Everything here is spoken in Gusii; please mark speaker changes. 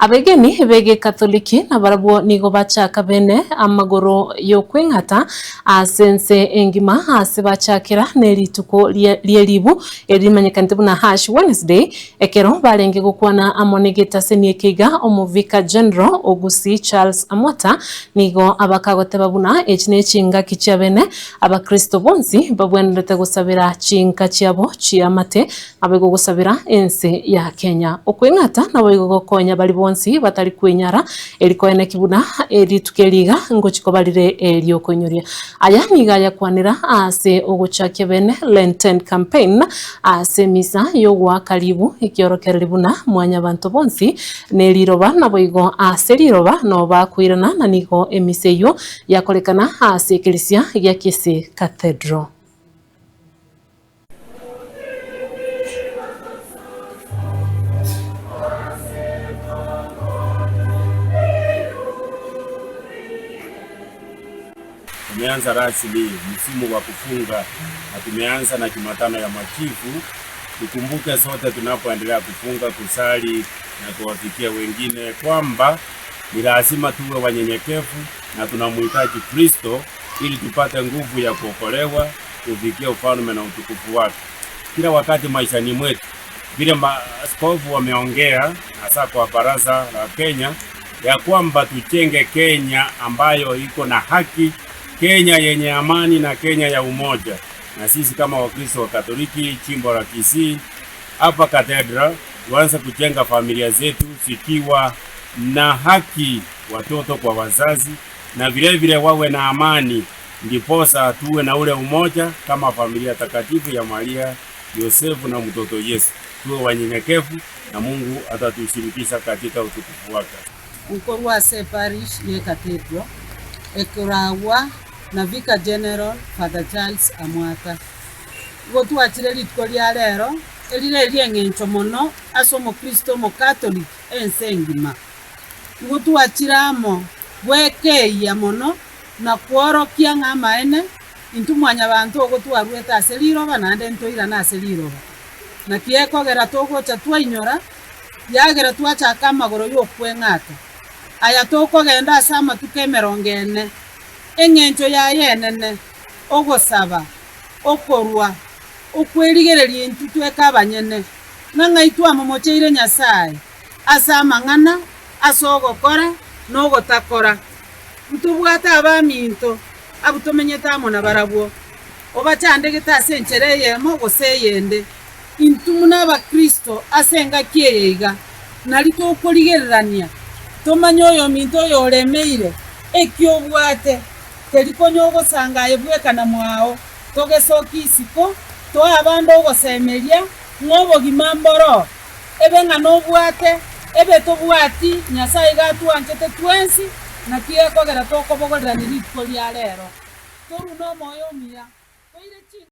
Speaker 1: Abegeni b'Egekatholiki nabarabwo nigo bachaka bene amagoro y'okweng'ata ase ense engima ase bachakera ne rituko rie ribu eri rimanyekanete buna Ash Wednesday ekero barenge gokwana amo negetaseni eke iga Omovicar General o Gusii Charles Amwata nigo abakagoteba buna echi nechingaki chiabene Abakristo bonsi babwenerete gosabera chinka chiabo chi'amate Naboigo gosabera ense ya Kenya. Okweng'ata naboigo gokonya baria bonsi batari kwenyara, eri koeneki buna rituko eri iga ngochi koba rire eriokoinyoria. Aya nigo ayakwanera ase ogochakia bene Lenten Campaign ase emisa yogoaka ribu ekiorokereri buna mwanyabanto bonsi neriroba naboigo ase riroba noo bakoirana na nigo emisa eyio yakorekana ase ekerisia gia Kisii Cathedral.
Speaker 2: Tumeanza rasmi msimu wa kufunga na tumeanza na Jumatano ya Majivu. Tukumbuke sote tunapoendelea kufunga, kusali na kuwafikia wengine kwamba ni lazima tuwe wanyenyekevu na tunamhitaji Kristo ili tupate nguvu ya kuokolewa kufikia ufalme na utukufu wake. Kila wakati maishani mwetu, vile maaskofu wameongea hasa kwa baraza la Kenya ya kwamba tujenge Kenya ambayo iko na haki, Kenya yenye amani na Kenya ya umoja. Na sisi kama Wakristo wa Katoliki jimbo la Kisii hapa Cathedral tuanze kujenga familia zetu zikiwa na haki, watoto kwa wazazi, na vile vile wawe na amani, ndiposa tuwe na ule umoja kama familia takatifu ya Maria, Yosefu na mtoto Yesu. Tuwe wanyenyekevu na Mungu atatushirikisha katika utukufu wake.
Speaker 3: Nkorwa ase eparish ye Cathedral ekoragwa na Vicar General Father Charles Amwata. Igo twachire rituko ria rero, erire eri'eng'encho mono ase omokristo omokatoliki ense engima. Igo twachire amo gwekeyia mono na kworokia ng'a amaene intwe mwanyabanto ogo twaruete ase riroba naende ntoirane ase riroba. Naki ekogera togocha twainyora, yagera twachaka amagoro y'okweng'ata, aya tokogenda ase amatuko emerongo ene, engencho yaye enene, ogosaba, okorua, okwerigereria intwe tweka abanyene, ng'a ng'ai twamomocheire Nyasae ase amang'ana, ase ogokora, na ogotakora. Ntobwate abaminto abwo tomenyete amo nabarabwo, obachandegete ase enchera eyemo gose eyende. Intwe buna Abakristo ase engaki eye iga, nari tokorigererania, tomanye oyominto oyoremeire, eki obwate, teri konya ogosanga aye bweka na mwao, togesokie isiko, toe abande ogosemeria, ng'a obogima mboroo, ebe ng'a nobwate, ebe tobwati, Nyasae iga atwanchete twensi, naki gekogera tokobogorerania rituko ria rero. Torue nomoyo omuya, toire chinka.